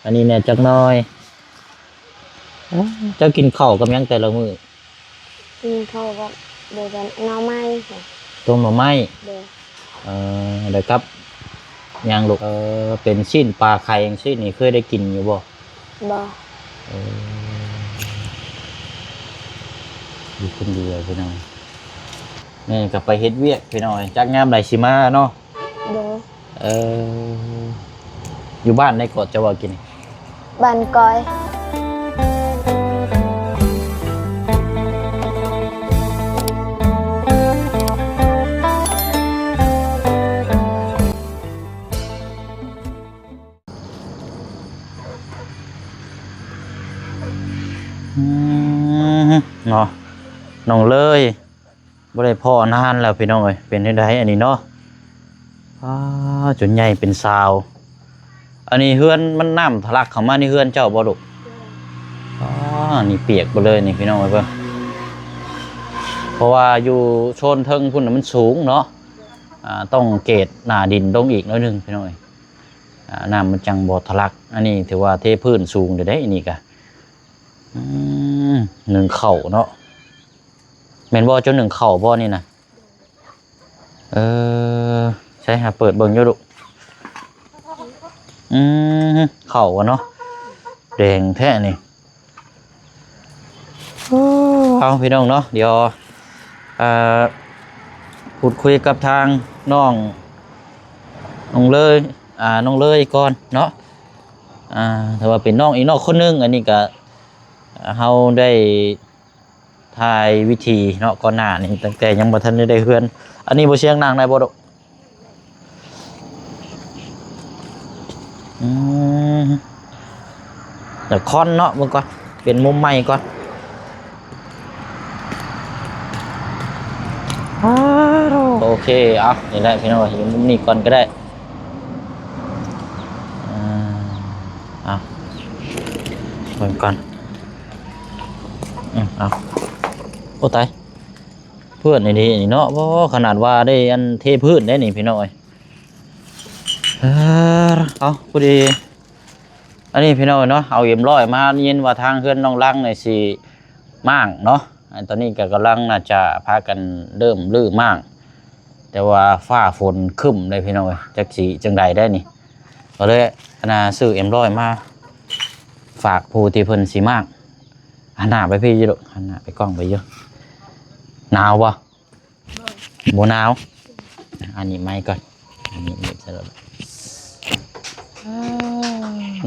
ອັນນີ້ແດ່ຈັກໜ່ອຍ. ເຈົ້າກິນເຂົ້າກັບຫຍັງແຕ່ລະມື້? ກິນເຂົ້າກັບ ໂດຍ ກັບໜໍ່ໄມ້. ຕົ້ມໜໍ່ໄມ້? ໂດຍ. ເອີ ແລ້ວກັບຫຍັງລູກ? ເອີ ເປັນຊີ້ນປາໄຂ່ຈັ່ງຊີ້ນີ້ ເຄີຍໄດ້ກິນຢູ່ບໍ່? ບໍ່. ເອີ ຢູ່ຄົນດຽວພີ່ນ້ອງ. ແມ່ກໍໄປເຮັດວຽກພີ່ນ້ອງ ຈັກຍາມໃດຊິມາເນາະ. ໂດຍ. ເອີ ຢູ່ບ້ານໃດເກາະ ເຈົ້າເວົ້າກີ້ນີ້? ບ້ານກອຍ. ອືມ ເນາະ ນ້ອງເລີຍ ບໍ່ໄດ້ພໍ້ນານແລ້ວພີ່ນ້ອງເອີຍ. ເປັນຈັ່ງໃດອັນນີ້ເນາະ? ອ້າ ຈົນໃຫຍ່ເປັນສາວ. ອັນນີ້ເຮືອນມັນນ້ຳທະລັກເຂົ້າມາໃນເຮືອນເຈົ້າບໍ່ລູກ? ໂດຍ. ອ້າ ນີ້ປຽກເບິດເລີຍນີ້ພີ່ນ້ອງເອີຍເບິ່ງ. ເພາະວ່າຢູ່ໂຊນເທິງພຸ້ນນະມັນສູງເນາະ. ອ່າ ຕ້ອງເກດໜ້າດິນລົງອີກໜ້ອຍໜຶ່ງພີ່ນ້ອງເອີຍ. ອ່າ ນ້ຳມັນຈັ່ງບໍ່ທະລັກ. ອັນນີ້ຖືວ່າເທພື້ນສູງເດ້ ອັນນີ້ກະ ອືມ ໜຶ້ງເຂົ້າເນາະ. ແມ່ນບໍ່ ເຈົ້າໜຶ້ງເຂົ້າບໍ່ນີ້ນະ? ເອີ ໃສຫາເປີດເບິ່ງຢູ່ລູກ. ອືມ ເຂົ້າເນາະ ແດງແທ້ນີ້. ໂອ້ ເອົາພີ່ນ້ອງເນາະ ດຽວ ເອີ ພູດຄຸຍກັບທາງນ້ອງ ນ້ອງເລີຍ ອ່າ ນ້ອງເລີຍກ່ອນເນາະ. ອ່າ ຖືວ່າເປັນນ້ອງອີກນ້ອງຄົນໜຶ່ງ. ອັນນີ້ກະເຮົາໄດ້ຖ່າຍວິຖີເນາະ ກ່ອນໜ້ານີ້ ຕັ້ງແຕ່ຍັງບໍ່ທັນໄດ້ໄດ້ເຮືອນ. ອັນນີ້ບໍ່ສຽງ ນັ່ງໄດ້ບໍ່ລູກ? ອືມ ດຽວຄ່ອນເນາະ ເບິ່ງກ່ອນ ເປັນມຸມໃໝ່ກ່ອນ. ໂອເຄ ເອົາ ນີ້ແຫຼະພີ່ນ້ອງ ຢູ່ມຸມນີ້ກ່ອນກໍໄດ້. ອ່າ ເອົາ ເບິ່ງກ່ອນ. ອືມ ເອົາ ໂອ້ ຕາຍ ເພື່ອນນີ້ເດນີ້ເນາະ. ບໍ່ ຂະໜາດວ່າໄດ້ອັນເທພື້ນໄດ້ນີ້ພີ່ນ້ອງເອີຍ. ເອີ ເອົາ ພໍດີ ອັນນີ້ພີ່ນ້ອງເນາະ ເອົາເອັມຮ້ອຍມາ. ໄດ້ຍິນວ່າທາງເຮືອນນ້ອງລັງນີ້ຊິມ້າງເນາະ. ອັນຕອນນີ້ກໍກຳລັງ ໜ້າຈະພາກັນເລີ່ມຮື້ມ້າງ ແຕ່ວ່າຟ້າຝົນຄຶ້ມເດ້ພີ່ນ້ອງເອີຍ ຈັກຊິຈັ່ງໃດໄດ໋ນີ້. ກໍເລີຍ ອັນນ່າ ຊື້ເອັມຮ້ອຍມາຝາກຜູ້ທີ່ເພິ່ນຊິມ້າງ. ຫັນໜ້າໄປພີ້ຢູ່ລູກ ຫັນໜ້າໄປກ້ອງໄປຢູ່. ໜາວບໍ່? ບໍ່ໜາວ. ອັນນີ້ໄມ້ກ່ອນ ອັນນີ້ໜີບໃສ່ລົດ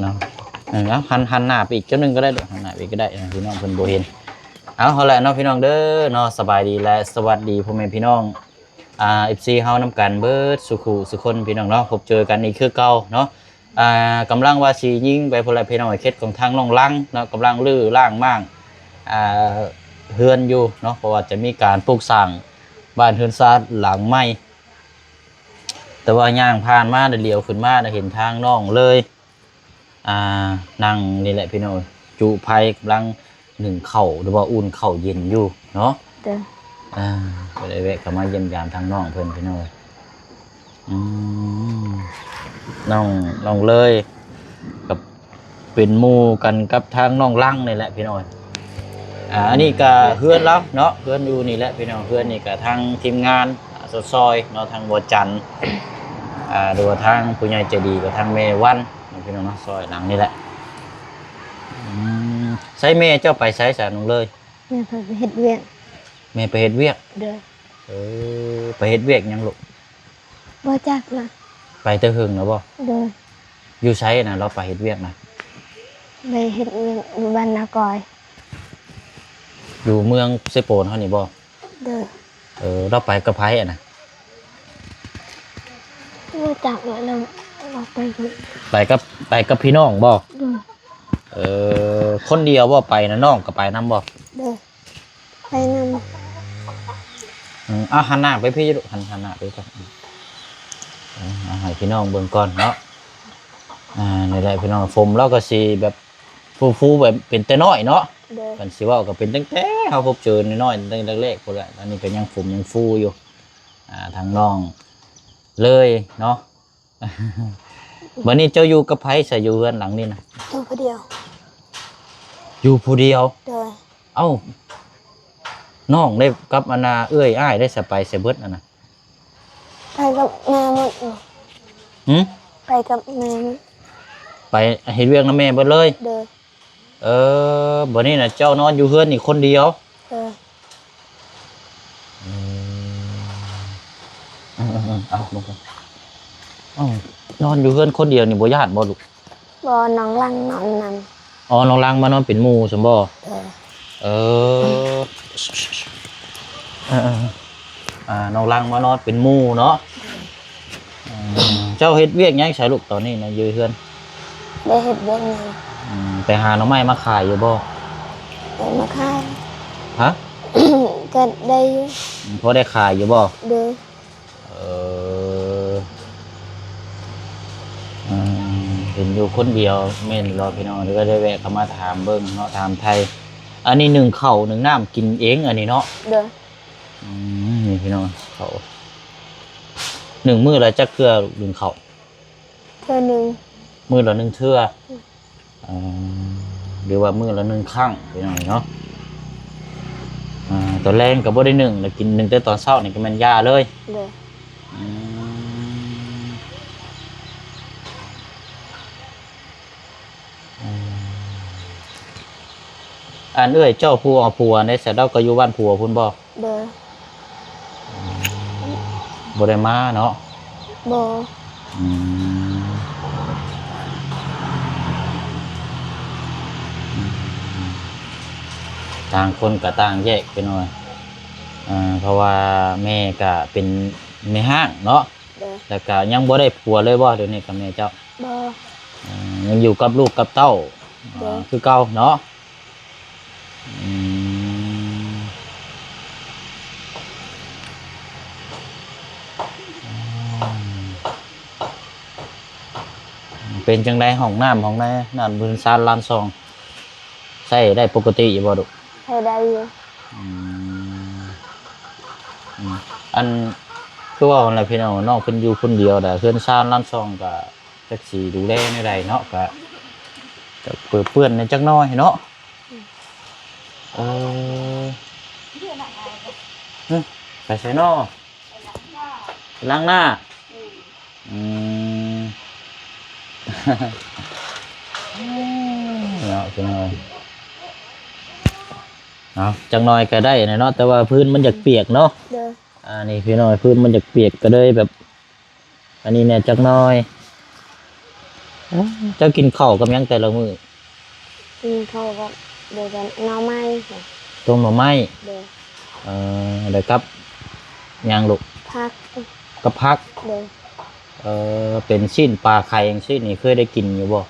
ເນາະ. ເອີ ເອົາ ຫັນ ຫັນໜ້າໄປອີກຈັກໜຶ່ງກໍໄດ້ລູກ ຫັນໜ້າໄປອີກກໍໄດ້ ພີ່ນ້ອງເພິ່ນບໍ່ເຫັນ. ເອົາ ເອົາແຫຼະເນາະ ພີ່ນ້ອງເດີເນາະ. ສະບາຍດີ ແລະ ສະຫວັດດີພໍ່ແມ່ພີ່ນ້ອງ ອ່າ ເອັຟຊີ ເຮົານຳກັນເບິດສູ່ຄູ່ສູ່ຄົນ ພີ່ນ້ອງເນາະ. ພົບເຈີກັນອີກຄືເກົ່າເນາະ. ອ່າ ກຳລັງວ່າຊິຍິງໄປພຸ້ນແຫຼະພີ່ນ້ອງ ເຂດຂອງທາງນ້ອງລັງເນາະ ກຳລັງຮື້ລ້າງມ້າງ ອ່າ ເຮືອນຢູ່ເນາະ ເພາະວ່າຈະມີການປຸກສ້າງບ້ານເຮືອນຊານຫຼັງໃໝ່. ແຕ່ວ່າຍ່າງຜ່ານມາ ໄດ້ຫຼຽວຂຶ້ນມາ ໄດ້ເຫັນທາງນ້ອງເລີຍ ອ່າ ນັ່ງນີ້ແຫຼະພີ່ນ້ອງ ຈຸໄຟ ກຳລັງ ໜຶ້ງເຂົ້າ ຫຼືວ່າອຸ່ນເຂົ້າເຢັນຢູ່ເນາະ. ໂດຍ. ອ່າ ກໍໄດ້ແວະເຂົ້າມາຢ້ຽມຢາມທາງນ້ອງເພິ່ນພີ່ນ້ອງເອີຍ. ອືມ ນ້ອງ ນ້ອງເລີຍ ກໍເປັນໝູ່ກັນກັບທາງນ້ອງລັງນີ້ແຫຼະພີ່ນ້ອງເອີຍ. ອ່າ ອັນນີ້ກໍເຮືອນລາວເນາະ ເຮືອນຢູ່ນີ້ແຫຼະພີ່ນ້ອງ. ເຮືອນນີ້ກໍທາງທີມງານ ອ່າ ຊ່ອຍໆເນາະ ທາງບໍ່ຈັນ ອ່າ ຫຼືວ່າທາງຜູ້ໃຫຍ່ໃຈດີ ກໍທາງແມ່ວັນເນາະ ພີ່ນ້ອງເນາະ ຊ່ອຍຫຼັງນີ້ແຫຼະ. ອືມ ໃສແມ່ເຈົ້າໄປໃສຊະນ້ອງເລີຍ? ແມ່ເພິ່ນໄປເຮັດວຽກ. ແມ່ໄປເຮັດວຽກ? ໂດຍ. ເອີ ໄປເຮັດວຽກຫຍັງລູກ? ບໍ່ຈັກນະ. ໄປແຕ່ເຫິງແລ້ວບໍ່? ໂດຍ. ຢູ່ໃສນະ ລາວໄປເຮັດວຽກນະ? ໄປເຮັດວຽກຢູ່ບ້ານນາກອຍ ຢູ່ເມືອງເຊໂປນເຮົານີ້ບໍ່? ໂດຍ. ເອີ ລາວໄປກັບໃຜຫັ້ນນະ? ບໍ່ຈັກແຫຼະ ລາວ ລາວໄປຄົນ ໄປກັບ ໄປກັບພີ່ນ້ອງບໍ່? ໂດຍ. ເອີ ຄົນດຽວບໍ່ໄປນະ? ນ້ອງກໍໄປນຳບໍ່? ໂດຍ ໄປນຳ. ອືມ ເອົາ ຫັນໜ້າໄປພີ້ລູກ ຫັນ ຫັນໜ້າໄປກ່ອນ. ເອົາ ໃຫ້ພີ່ນ້ອງເບິ່ງກ່ອນເນາະ. ອ່າ ນີ້ແຫຼະພີ່ນ້ອງ ຜົມລາວກໍຊິແບບຟູໆ ແບບເປັນແຕ່ນ້ອຍເນາະ. ໂດຍ. ຄັນຊິເວົ້າກໍເປັນຕັ້ງແຕ່ເຮົາພົບເຈີນ້ອຍໆ ຕັ້ງແຕ່ແລກໆພຸ້ນແຫຼະ. ອັນນີ້ກໍຍັງຜົມຍັງຟູຢູ່. ອ່າ ທາງນ້ອງເລີຍເນາະ. ບັດນີ້ເຈົ້າຢູ່ກັບໃຜຊະ ຢູ່ເຮືອນຫຼັງນີ້ນະ? ຢູ່ຜູ້ດຽວ. ຢູ່ຜູ້ດຽວ? ໂດຍ. ເອົ້າ ນ້ອງໄດ້ກັບອັນນ່າເອື້ອຍອ້າຍໄດ້ສະ ໄປໃສເບິດອັນນ່າ? ໄປກັບແມ່ໝົດ. ຫື? ໄປກັບແມ່ໝົດ. ໄປເຮັດວຽກນຳແມ່ເບິດເລີຍ? ໂດຍ. ເອີ ບັດນີ້ນະເຈົ້ານອນຢູ່ເຮືອນນີ້ຄົນດຽວ? ໂດຍ. ອືມ ເອົາ ເອົາ ເອົາ ເອົາ ນອນຢູ່ເຮືອນຄົນດຽວນີ້ບໍ່ຢ້ານບໍ່ລູກ? ບໍ່ ນ້ອງຫຼັ່ງນອນນຳ. ອໍ ນ້ອງຫຼັ່ງມານອນເປັນໝູ່ຊັ້ນບໍ່? ເອີ ເອີ ເອີ ເອີ ອ່າ ນ້ອງຫຼັ່ງມານອນເປັນໝູ່ເນາະ. ເອີ ເຈົ້າເຮັດວຽກຫຍັງຊະລູກຕອນນີ້ນະ ຢູ່ເຮືອນ? ບໍ່ເຮັດວຽກຫຍັງ. ອືມ ໄປຫາໜໍ່ໄມ້ມາຂາຍຢູ່ບໍ່? ໄປມາຂາຍ. ຮະ? ກໍໄດ້ຢູ່. ອືມ ພໍໄດ້ຂາຍຢູ່ບໍ່? ໂດຍ. ເອີ ອືມ ເຫັນຢູ່ຄົນດຽວ ແມ່ນບໍ່ພີ່ນ້ອງ? ກໍໄດ້ແວະເຂົ້າມາຖາມເບິ່ງເນາະ ຖາມໄຖ່. ອັນນີ້ໜຶ້ງເຂົ້າໜຶ້ງນ້ຳກິນເອງອັນນີ້ເນາະ? ໂດຍ. ອືມ ນີ້ພີ່ນ້ອງ ເຂົ້າ ໜຶ້ງມື້ລະຈັກເທື່ອ ໜຶ້ງເຂົ້າ? ເທື່ອໜຶ່ງ. ມື້ລະໜຶ່ງເທື່ອ? ອືມ. ເອີ ຫຼືວ່າມື້ລະໜຶ່ງຄັ້ງພີ່ນ້ອງເນາະ. ອາ ຕອນແລງກໍບໍ່ໄດ້ໜຶ້ງ ແລ້ວກິນ ໜຶ້ງແຕ່ຕອນເຊົ້ານີ້ກໍແມ່ນຢ່າເລີຍ. ໂດຍ. ອືມ ອືມ ອັນເອື້ອຍເຈົ້າຜູ້ເອົາຜົວນີ້ ສະເດາກໍຢູ່ບ້ານຜົວພຸ້ນບໍ່? ໂດຍ. ບໍ່ໄດ້ມາເນາະ? ບໍ່. ອືມ ຕ່າງຄົນກໍຕ່າງແຍກໄປໜ່ອຍ ເພາະວ່າແມ່ກໍເປັນແມ່ຮ້າງເນາະ. ໂດຍ. ແລ້ວກໍຍັງບໍ່ໄດ້ຜົວເລີຍບໍ່ ດຽວນີ້ກັບແມ່ເຈົ້າ? ບໍ່. ເອີ ຍັງຢູ່ກັບລູກກັບເຕົ້າ ໂດຍ ຄືເກົ່າເນາະ? ອືມ ເປັນຈັ່ງໃດຫ້ອງນ້ຳຫ້ອງໃນ ນັ້ນເຮືອນຊານລານຊ່ອງ ໃຊ້ໄດ້ປົກກະຕິຢູ່ບໍ່ລູກ? ໃຊ້ໄດ້ຢູ່. ອືມ ອືມ ອັນ ຄືເວົ້າຫັ້ນແຫຼະພີ່ນ້ອງ ນ້ອງເພິ່ນຢູ່ຄົນດຽວ ແລະເຮືອນຊານລານຊ່ອງກໍ ຈັກຊິດູແລແນວໃດເນາະ ກະ ກະເປື້ອນໆແດ່ຈັກໜ້ອຍເນາະ. ອືມ ເອີ ຫຶ ໄປໃສນໍ? ໄປລ້າງໜ້າ. ອືມ ເນາະ ເອົາ ຈັກໜ້ອຍກໍໄດ້ແຫຼະເນາະ ແຕ່ວ່າພື້ນມັນຢາກປຽກເນາະ. ໂດຍ. ອັນນີ້ພີ່ນ້ອງ ພື້ນມັນຢາກປຽກ ກໍເລີຍແບບ ອັນນີ້ແດ່ຈັກໜ້ອຍ. ເຈົ້າກິນເຂົ້າກັບຫຍັງແຕ່ລະມື້? ກິນເຂົ້າກັບ ໂດຍ ກັບໜໍ່ໄມ້. ຕົ້ມໜໍ່ໄມ້? ໂດຍ. ເອີ ແລ້ວກັບຫຍັງລູກ? ຜັກ. ກັບຜັກ? ໂດຍ. ເອີ ເປັນຊີ້ນປາໄຂ່ຈັ່ງຊີ້ນີ້ ເຄີຍໄດ້ກິນຢູ່ບໍ່?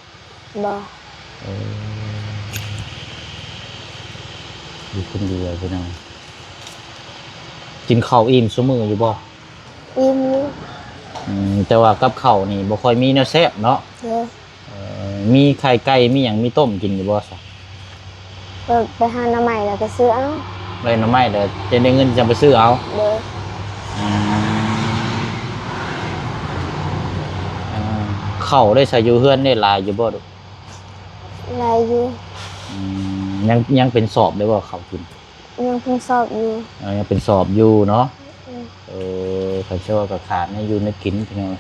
ບໍ່. ເອີ ຢູ່ຄົນດຽວພີ່ນ້ອງ ກິນເຂົ້າອີ່ມຊຸມື້ຢູ່ບໍ່? ອີ່ມຢູ່. ອືມ ແຕ່ວ່າກັບເຂົ້ານີ້ບໍ່ຄ່ອຍມີແນວແຊບເນາະ? ໂດຍ. ເອີ ມີໄຂ່ໄກ່ ມີຫຍັງ ມີຕົ້ມກິນຢູ່ບໍ່ຊະ? ເອີ ໄປຫາໜໍ່ໄມ້ແລ້ວກໍຊື້ເອົາ. ໄດ້ໜໍ່ໄມ້ແລ້ວຈະໄດ້ເງິນຈັ່ງໄປຊື້ເອົາ? ໂດຍ. ອືມ ເອີ ເຂົ້າໄດ້ຊະ ຢູ່ເຮືອນນີ້ຫຼາຍຢູ່ບໍ່? ຫຼາຍຢູ່. ອືມ ຍັງ ຍັງເປັນສອບໄດ້ບໍ່ເຂົ້າກິນ? ຍັງເປັນສອບຢູ່. ເອີ ຍັງເປັນສອບຢູ່ເນາະ. ອືມ. ເອີ ຄັນຊິວ່າກໍຂາດແນວຢູ່ແນວກິນພີ່ນ້ອງ.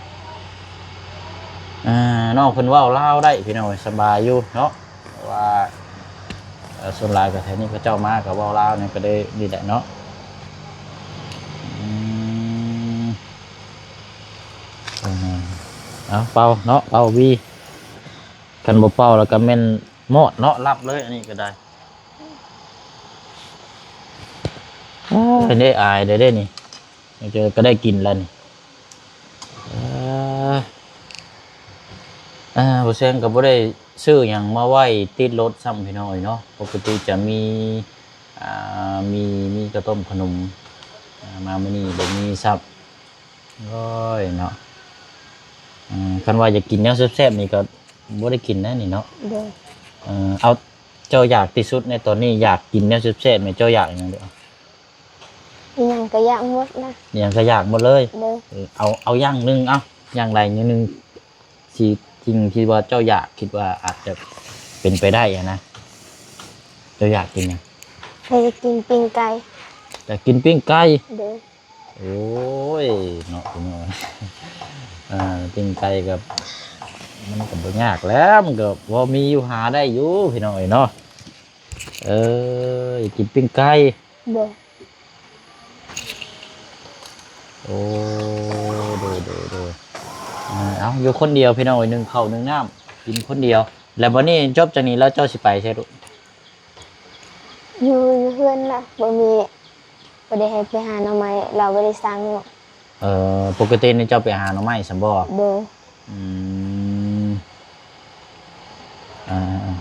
ອ່າ ນ້ອງເພິ່ນເວົ້າລາວໄດ້ພີ່ນ້ອງ ສະບາຍຢູ່ເນາະ ເພາະວ່າ ເອີ ສ່ວນຫຼາຍກໍແຖວນີ້ເຂົາເຈົ້າມາກໍເວົ້າລາວນີ້ ກໍໄດ້ນີ້ແຫຼະເນາະ. ອືມ ເອີ ເອົາເປົ່າເນາະ ເປົ່າຫວີ ຄັນບໍ່ເປົ່າແລ້ວກໍແມ່ນມອດເນາະ ລັບເລີຍ ອັນນີ້ກໍໄດ້. ໂອ້ຍ ໄດ້ອາຍເດ້ ເດ້ນີ້ ເຈົ້າກໍໄດ້ກິນແລ້ວນີ້. ເອີ ອ່າ ບໍ່ແຊງກໍບໍ່ໄດ້ຊື້ຫຍັງມາໄວ້ຕິດລົດຊ້ຳພີ່ນ້ອງເອີຍເນາະ. ປົກກະຕິຈະມີ ອ່າ ມີ ມີເຂົ້າຕົ້ມຂະໜົມ ອ່າ ມາມື້ນີ້ບໍ່ມີຊ້ຳ. ໂອ້ຍເນາະ ເອີ ຄັນວ່າຢາກກິນແນວແຊບໆນີ້ກໍບໍ່ໄດ້ກິນແລ້ວນີ້ເນາະ. ໂດຍ. ເອີ ເອົາ ເຈົ້າຢາກທີ່ສຸດໃນຕອນນີ້ ຢາກກິນແນວແຊບໆນີ້ ເຈົ້າຢາກຫຍັງເດ? ອີຫຍັງກໍຢາກໝົດນະ. ອີຫຍັງກໍຢາກໝົດເລີຍ? ໂດຍ. ເອີ ເອົາ ເອົາຢ່າງໜຶ່ງ ເອົາ ຢ່າງໃດຢ່າງໜຶ່ງ ຊິ ສິ່ງທີ່ວ່າເຈົ້າຢາກ ຄິດວ່າອາດຈະເປັນໄປໄດ້ຫັ້ນນະ ເຈົ້າຢາກກິນຫຍັງ? ຂ້ອຍຢາກກິນປີ້ງໄກ່. ຢາກກິນປີ້ງໄກ່? ໂດຍ. ໂອ້ຍ ເນາະ ພີ່ນ້ອງ ເອີ ປີ້ງໄກ່ກໍ ມັນກໍບໍ່ຍາກແຫຼະ ມັນກໍພໍມີຢູ່ຫາໄດ້ຢູ່ ພີ່ນ້ອງເອີຍເນາະ. ເອີ ຢາກກິນປີ້ງໄກ່. ໂດຍ. ໂອ້ ໂດຍ ໂດຍ ໂດຍ ເອີ ເອົາ ຢູ່ຄົນດຽວ ພີ່ນ້ອງເອີຍ ໜຶ້ງເຂົ້າໜຶ້ງນ້ຳ ກິນຄົນດຽວ. ແລ້ວບັດນີ້ຈົບຈາກນີ້ແລ້ວເຈົ້າຊິໄປໃສລູກ? ຢູ່ ຢູ່ເຮືອນລະ ບໍ່ມີ ບໍ່ໄດ້ໃຫ້ໄປຫາໜໍ່ໄມ້ ລາວບໍ່ໄດ້ສ້າງເນາະ. ເອີ ປົກກະຕິນີ້ເຈົ້າໄປຫາໜໍ່ໄມ້ຊັ້ນບໍ່? ໂດຍ. ອືມ ອ່າ ອ່າ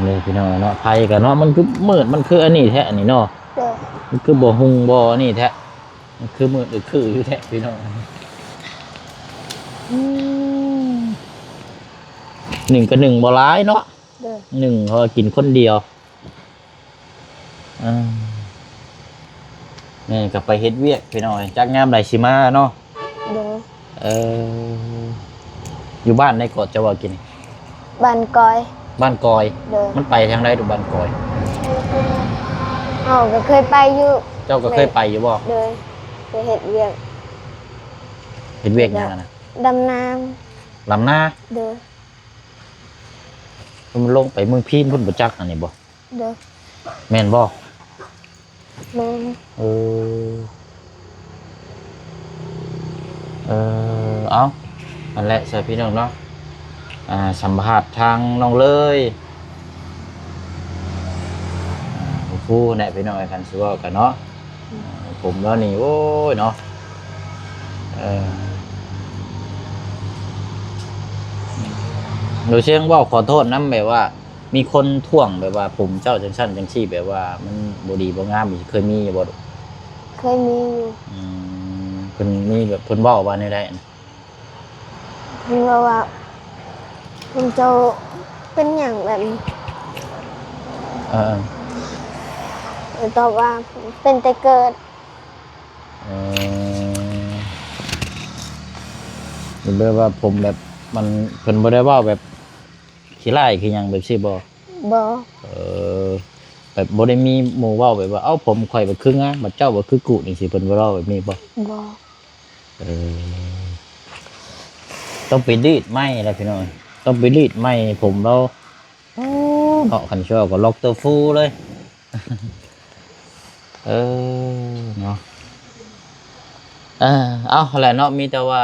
ນີ້ພີ່ນ້ອງເນາະ ໄຟກໍເນາະ ມັນຄືມືດ ມັນຄືອັນນີ້ແທ້ ອັນນີ້ເນາະ. ໂດຍ. ມັນຄືບໍ່ຮຸ່ງບໍ່ອັນນີ້ແທ້ ມັນຄືມືດຄືຢູ່ແທ້ ພີ່ນ້ອງ. ອືມ ໜຶ້ງກໍໜຶ້ງບໍ່ຫຼາຍເນາະ. ໂດຍ. ໜຶ້ງເພາະວ່າກິນຄົນດຽວ. ອ່າ ແມ່ກໍໄປເຮັດວຽກ ພີ່ນ້ອງເອີຍ ຈັກຍາມໃດຊິມາເນາະ. ໂດຍ. ເອີ ຢູ່ບ້ານໃດເກາະ ເຈົ້າເວົ້າກີ້ນີ້? ບ້ານກອຍ. ບ້ານກອຍ. ໂດຍ. ມັນໄປທາງໃດ ຢູ່ບ້ານກອຍ? ເຮົາກໍເຄີຍໄປຢູ່. ເຈົ້າກໍເຄີຍໄປຢູ່ບໍ່? ໂດຍ. ໄປເຮັດວຽກ. ເຮັດວຽກຫຍັງຫັ້ນນະ? ດຳນາ. ດຳນາ? ໂດຍ. ມັນລົງໄປເມືອງພີນພຸ້ນບໍ່ຈັກ ອັນນີ້ບໍ່? ໂດຍ. ແມ່ນບໍ່? ແມ່ນ. ເອີ ເອີ ເອົາ ອັນແຫຼະຊະພີ່ນ້ອງເນາະ ອ່າ ສຳພາດທາງນ້ອງເລີຍ ອ່າ ໂອ້ໂຫ ແຫຼະພີ່ນ້ອງເອີຍ ຄັນຊິເວົ້າກັນເນາະ. ອືມ ອ່າ ຜົມລາວນີ້ ໂອ້ຍເນາະ ເອີ ໂດຍສຽງເວົ້າຂໍໂທດນຳ ແບບວ່າ ມີຄົນທ້ວງແບບວ່າຜົມເຈົ້າຈັ່ງຊັ້ນຈັ່ງຊີ້ ແບບວ່າມັນບໍ່ດີບໍ່ງາມ ເຄີຍມີຢູ່ບໍ່? ເຄີຍມີຢູ່. ອືມ ເພິ່ນມີແບບເພິ່ນເວົ້າວ່າແນວໃດ? ເພິ່ນເວົ້າວ່າ ຜົມເຈົ້າເປັນຫຍັງແບບນີ້? ເອີ ເອີ ຕອບວ່າເປັນແຕ່ເກີດ. ເອີ ແບບວ່າຜົມແບບ ມັນ ເພິ່ນບໍ່ໄດ້ເວົ້າແບບ ຂີ້ຮ້າຍຂີ້ຫຍັງແບບຊີ້ບໍ່? ບໍ່. ເອີ ແບບບໍ່ໄດ້ມີໝູ່ເວົ້າແບບວ່າ ເອົ້າ ຜົມຂ້ອຍບັດຄືງາມ ບັດເຈົ້າບັດຄືກູດ ຈັ່ງຊີ້ ເພິ່ນບໍ່ເວົ້າແບບນີ້ບໍ່? ບໍ່. ເອີ ຕ້ອງໄປລີດໃໝ່ແລ້ວພີ່ນ້ອງ ຕ້ອງໄປລີດໃໝ່ຜົມລາວ. ໂອ້ ເນາະ ຄັນຊິເວົ້າກໍລັອກເຕີຟູເລີຍ. ເອີ ເນາະ ເອີ ເອົາ ຫັ້ນແຫຼະເນາະ ມີແຕ່ວ່າ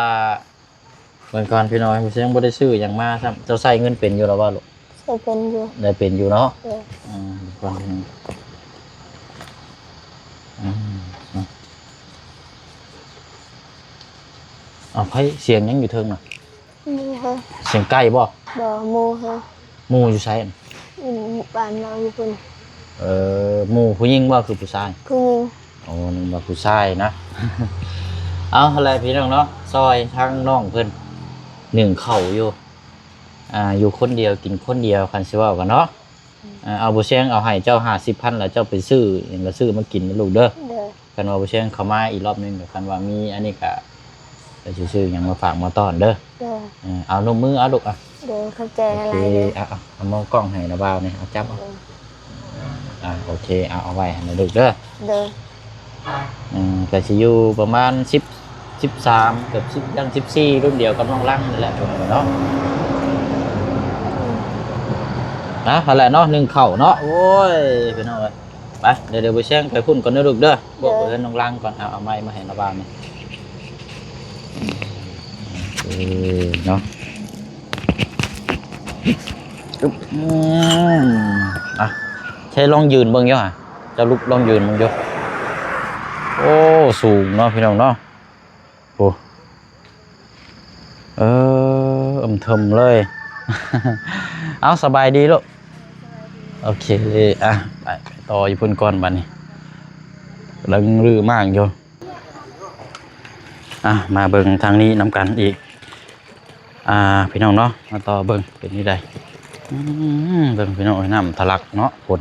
ເບິ່ງກ່ອນພີ່ນ້ອງ ຜູ້ຊຽງບໍ່ໄດ້ຊື້ຫຍັງມາຊ້ຳ. ເຈົ້າໃຊ້ເງິນເປັນຢູ່ແລ້ວບໍ່ລູກ? ໃຊ້ເປັນຢູ່. ໄດ້ເປັນຢູ່ເນາະ. ເອີ ອ່າ ເບິ່ງກ່ອນ ອືມ ເອົາ ໃຜ ສຽງຫຍັງຢູ່ເທິງນະ? ໝູ່ເຮົາ. ສຽງໄກ່ບໍ່? ບໍ່ ໝູ່ເຮົາ. ໝູ່ຢູ່ໃສ? ຢູ່ບ້ານເຮົາຢູ່ພຸ້ນ. ເອີ ໝູ່ຜູ້ຍິງບໍ່ ຄືຜູ້ຊາຍ? ຜູ້ຍິງ. ໂອ້ ນຶກວ່າຜູ້ຊາຍນະ. ເອົາ ຫັ້ນແຫຼະພີ່ນ້ອງເນາະ ຊ່ອຍທາງນ້ອງເພິ່ນໜຶ້ງເຂົ້າຢູ່ ອ່າ ຢູ່ຄົນດຽວກິນຄົນດຽວ ຄັນຊິເວົ້າກັນເນາະ. ອືມ ອ່າ ເອົາ ບໍ່ແຊງເອົາໃຫ້ເຈົ້າຫ້າສິບພັນ ແລ້ວເຈົ້າໄປຊື້ຫຍັງກໍຊື້ມາກິນນະລູກເດີ. ໂດຍ. ຄັນວ່າບໍ່ແຊງເຂົ້າມາອີກລອບໜຶ່ງ ກໍຄັນວ່າມີອັນນີ້ກໍ ກໍຊິຊື້ຫຍັງມາຝາກມາຕ້ອນເດີ. ໂດຍ. ເອີ ເອົາ ນົບມືເອົາລູກ ອ່ະ. ໂດຍ ຂອບໃຈຫຼາຍໆເດີ. ໂອເຄ ເອົາ ເອົາ ເອົາມອງກ້ອງໃຫ້ນະບ່າວນີ້ ເອົາຈັບເອົາ. ໂດຍ. ອ່າ ໂອເຄ ເອົາ ເອົາໄວ້ໃຫ້ນະລູກເດີ. ໂດຍ. ເອີ ກໍຊິຢູ່ປະມານສິບ ສິບສາມ ເກືອບສິບ ຍັງສິບສີ່ ລຸ້ນດຽວກັບນ້ອງລັງນີ້ແຫຼະ ເນາະ. ອືມ ນະ ຫັ້ນແຫຼະເນາະ ໜຶ້ງເຂົ້າເນາະ. ໂອ້ຍ ພີ່ນ້ອງເອີຍ ໄປ ດຽວ ດຽວບໍ່ແຊງໄປພຸ້ນກ່ອນເດີລູກເດີ. ໂດຍ. ບອກເພິ່ນນ້ອງລັງກ່ອນ ເອົາ ເອົາໄມ້ມາໃຫ້ນະບ່າວນີ້. ເອີ ເນາະ ອືມ ອ່ະ ໃຊ້ລອງຢືນເບິ່ງຢູ່ຫະ ເຈົ້າລຸກລອງຢືນເບິ່ງຢູ່. ໂອ້ ສູງເນາະພີ່ນ້ອງເນາະ. ໂອ້ ເອີ ອຶມເຖິມເລີຍ. ເອົາ ສະບາຍດີລູກ. ໂອເຄ ອ່ະ ໄປ ໄປຕໍ່ຢູ່ພຸ້ນກ່ອນບັດນີ້ ກຳລັງຮື້ມ້າງຢູ່. ອ່ະ ມາເບິ່ງທາງນີ້ນຳກັນອີກ ອ່າ ພີ່ນ້ອງເນາະ ມາຕໍ່ເບິ່ງເປັນຈັ່ງໃດ. ອືມ ເບິ່ງພີ່ນ້ອງເອີຍ ນ້ຳທະລັກເນາະ ຝົນ.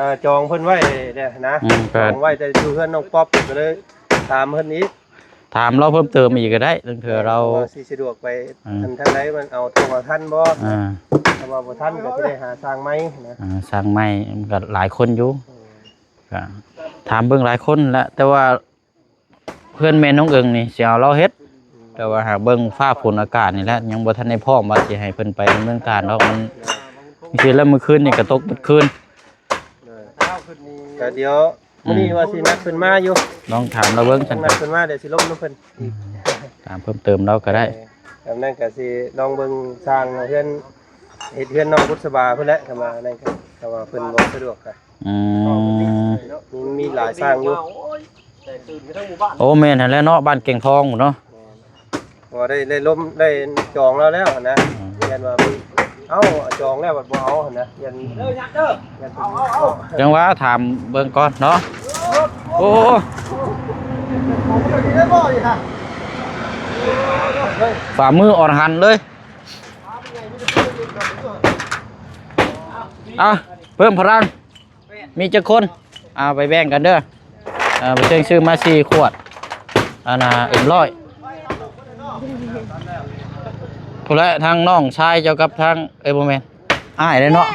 ອ່າ ຈອງເພິ່ນໄວ້ແຫຼະນະ ອືມ ກໍຈອງໄວ້ແຕ່ຢູ່ເຮືອນນ້ອງປັອບ ກໍເລີຍຖາມເພິ່ນອີກ ຖາມລາວເພີ່ມເຕີມອີກກໍໄດ້ ລາງເທື່ອລາວ ເພາະວ່າຊິສະດວກໄປ ອ່າ ອັນທາງໃດ ມັນເອົາ ເອົາທັນບໍ່ ອ່າ ຖ້າວ່າບໍ່ທັນກໍຊິໄດ້ຫາຊ່າງໃໝ່ນະ ອ່າ ຊ່າງໃໝ່ມັນກໍຫຼາຍຄົນຢູ່ ເອີ ກໍຖາມເບິ່ງຫຼາຍຄົນແຫຼະ ແຕ່ວ່າ ເພື່ອນແມ່ນ້ອງເອີງນີ້ຊິເອົາລາວເຮັດ ແຕ່ວ່າຫາເບິ່ງຟ້າຝົນອາກາດນີ້ແຫຼະ ຍັງບໍ່ທັນໄດ້ພ້ອມວ່າຊິໃຫ້ເພິ່ນໄປດຳເນີນການດອກ ມັນ ຈັ່ງຊີ້ແລ້ວ ມື້ຄືນນີ້ກໍຕົກເບິດຄືນ ກໍດຽວ ອືມ ມື້ນີ້ວ່າຊິນັດເພິ່ນມາຢູ່ ລອງຖາມລາວເບິ່ງຊັ້ນ ນັດເພິ່ນມາ ດຽວຊິລົມນຳເພິ່ນ ອືມ ຖາມເພີ່ມເຕີມລາວກໍໄດ້ ເອີ ແບບນັ້ນກໍຊິລອງເບິ່ງຊ່າງເຮືອນ ເຮັດເຮືອນນ້ອງບຸດສະບາພຸ້ນແຫຼະ ຖ້າວ່ານັ້ນກໍ ຖ້າວ່າເພິ່ນບໍ່ສະດວກກໍ ອືມ ມີ ມີຫຼາຍຊ່າງຢູ່ ໂອ້ ແມ່ນຫັ້ນແຫຼະເນາະ ບ້ານແກ່ງທອງພຸ້ນເນາະ ແມ່ນ ເພາະວ່າໄດ້ ໄດ້ລົມ ໄດ້ຈອງລາວແລ້ວຫັ້ນນະ ອືມ ຢ້ານວ່າ ເອົ້າ ຈອງແລ້ວບັດບໍ່ເອົາຫັ້ນນະ ຢ້ານ ເອີ ຍັກເດີ ຢ້ານເປັນ ເອີ ເອົາ ຈັ່ງວ່າຖາມເບິ່ງກ່ອນເນາະ ໂອ້ ຝ່າມືອ່ອນຫັນເລີຍ ອ່ະ ເພີ່ມພະລັງ ມີຈັກຄົນ? ເອົາໄປແບ່ງກັນເດີ ເອີ ບໍ່ເຖິງຊື້ມາສີ່ຂວດ ອັນນ່າ ເອັມຮ້ອຍ ພຸ້ນແຫຼະ ທັງນ້ອງຊາຍເຈົ້າກັບທັງ ເອີຍ ບໍ່ແມ່ນ ອ້າຍເດ້ເນາະ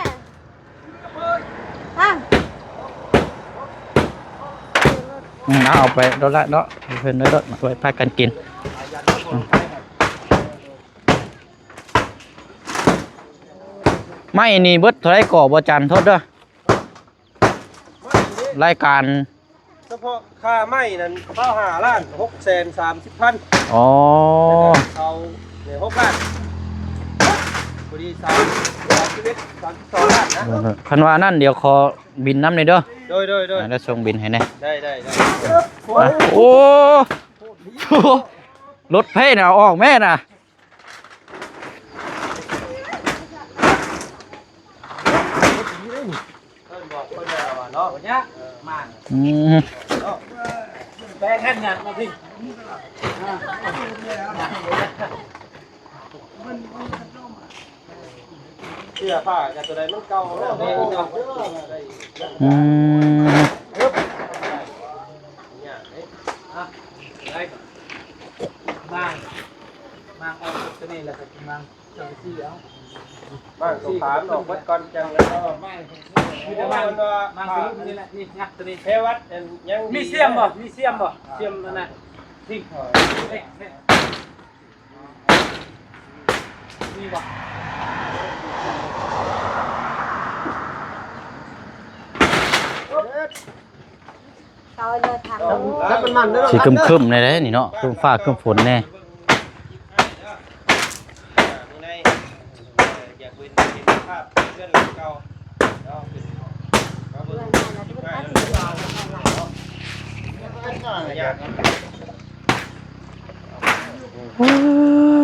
ອືມ ເອົາໄປໂລດລະເນາະ ໃຫ້ເພິ່ນໄດ້ໂລດ ໄວ້ພາກັນກິນ ອືມ ໄມ້ນີ້ເບິດເທົ່າໃດກໍບໍ່ຈັນ ໂທດເດີ ລາຍການ ສະເພາະຄ່າໄມ້ນັ້ນ ຊາວຫ້າລ້ານຫົກແສນສາມສິບພັນ ອໍ ເຂົານີ້ຫົກລ້ານ ພໍດີ ສາມ ສາມສິບເອັດ ສາມສິບສອງລ້ານນະ ຄັນວ່ານັ້ນ ດຽວຂໍບິນນຳແດ່ເດີ ໂດຍໆໆ ອ່າ ແລ້ວສົ່ງບິນໃຫ້ແດ່ ໄດ້ໆໆ ໂອ້ ລົດໃຜນະ ເອົາອອກແມ່ນະ. ເພິ່ນບອກເພິ່ນແລ້ວວ່າເນາະ ບໍ່ຍາກ ເອີ ມາ ອືມ ເນາະ ແປງແມ່ນຫຍັງມາພີ້ ເສື້ອຜ້າກັນຕົວໃດມັນເກົ່າແລ້ວ ອືມ ຍາກເດ້ ອ່ະ ໄດ້ ມາ ມາເອົາຕົວນີ້ແລ້ວກໍມາ ເຈົ້າຊິເອົາ ບ້ານຕົງຂ້າມອອກເບິດກ່ອນ ຈັ່ງແລ້ວກໍ ມີແຕ່ບ້ານ ໂອ້ ມັນວ່າ ມັນຄືນີ້ແຫຼະ ນີ້ ງັດຕົວນີ້ ແພວັດ ອັນ ຍັງມີສ່ຽມບໍ່? ມີສ່ຽມບໍ່? ສ່ຽມນັ້ນນະ ນີ້ ເອີ ນີ້ ນີ້ ມີບໍ່? ຊິຄຶ້ມໆແດ່ເດ້ນີ້ເນາະ ຄຶ້ມຟ້າຄຶ້ມຝົນແດ່ ອືມ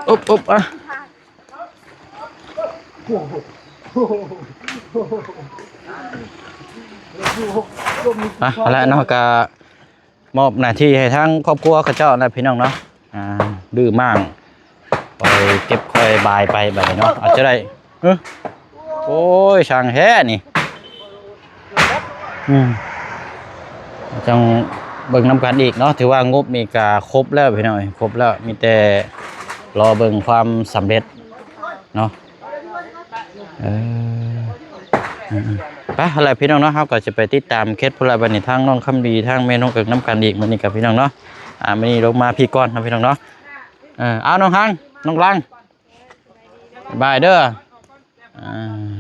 ອົບໆ ອ່ະ ອ່ະ ເອົາລະເນາະ ກະ ມອບໜ້າທີ່ໃຫ້ທາງຄອບຄົວເຂົາເຈົ້ານະພີ່ນ້ອງເນາະ ອ່າ ດື້ມ້າງ ຄ່ອຍເກັບຄ່ອຍບາຍໄປບາດນີ້ເນາະ ອາດຈະໄດ້ ເອີ ໂອ້ຍ ຊ່າງແທ້ນີ້ ອືມ ຈັ່ງເບິ່ງນຳກັນອີກເນາະ ຖືວ່າງົບນີ້ກະຄົບແລ້ວພີ່ນ້ອງເອີຍ ຄົບແລ້ວ ມີແຕ່ລໍເບິ່ງຄວາມສຳເລັດເນາະ. ເອີ ອືມໆ ໄປ ຫັ້ນແຫຼະພີ່ນ້ອງເນາະ ເຮົາກໍຊິໄປຕິດຕາມເຂດພຸ້ນລະ ບັດນີ້ທາງນ້ອງຄຳດີ ທາງແມ່ນ້ອງເອິກນຳກັນອີກ ມື້ນີ້ກັບພີ່ນ້ອງເນາະ ອ່າ ມື້ນີ້ລົງມາພີ້ກ່ອນເນາະພີ່ນ້ອງເນາະ ເອີ ເອົາ ນ້ອງຮັງ ນ້ອງລັງ ບາຍເດີ ອ່າ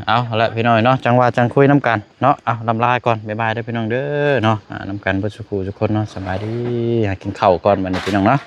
ເອົາ ຫັ້ນແຫຼະພີ່ນ້ອງເນາະ ຈັ່ງວ່າຈັ່ງຄຸຍນຳກັນເນາະ ເອົາ ລຳລາກ່ອນ ບາຍບາຍເດີພີ່ນ້ອງເດີເນາະ ອ່າ ນຳກັນເບິດສູ່ຜູ້ສູ່ຄົນເນາະ ສະບາຍດີ ຫາກິນເຂົ້າກ່ອນບັດນີ້ພີ່ນ້ອງເນາະ.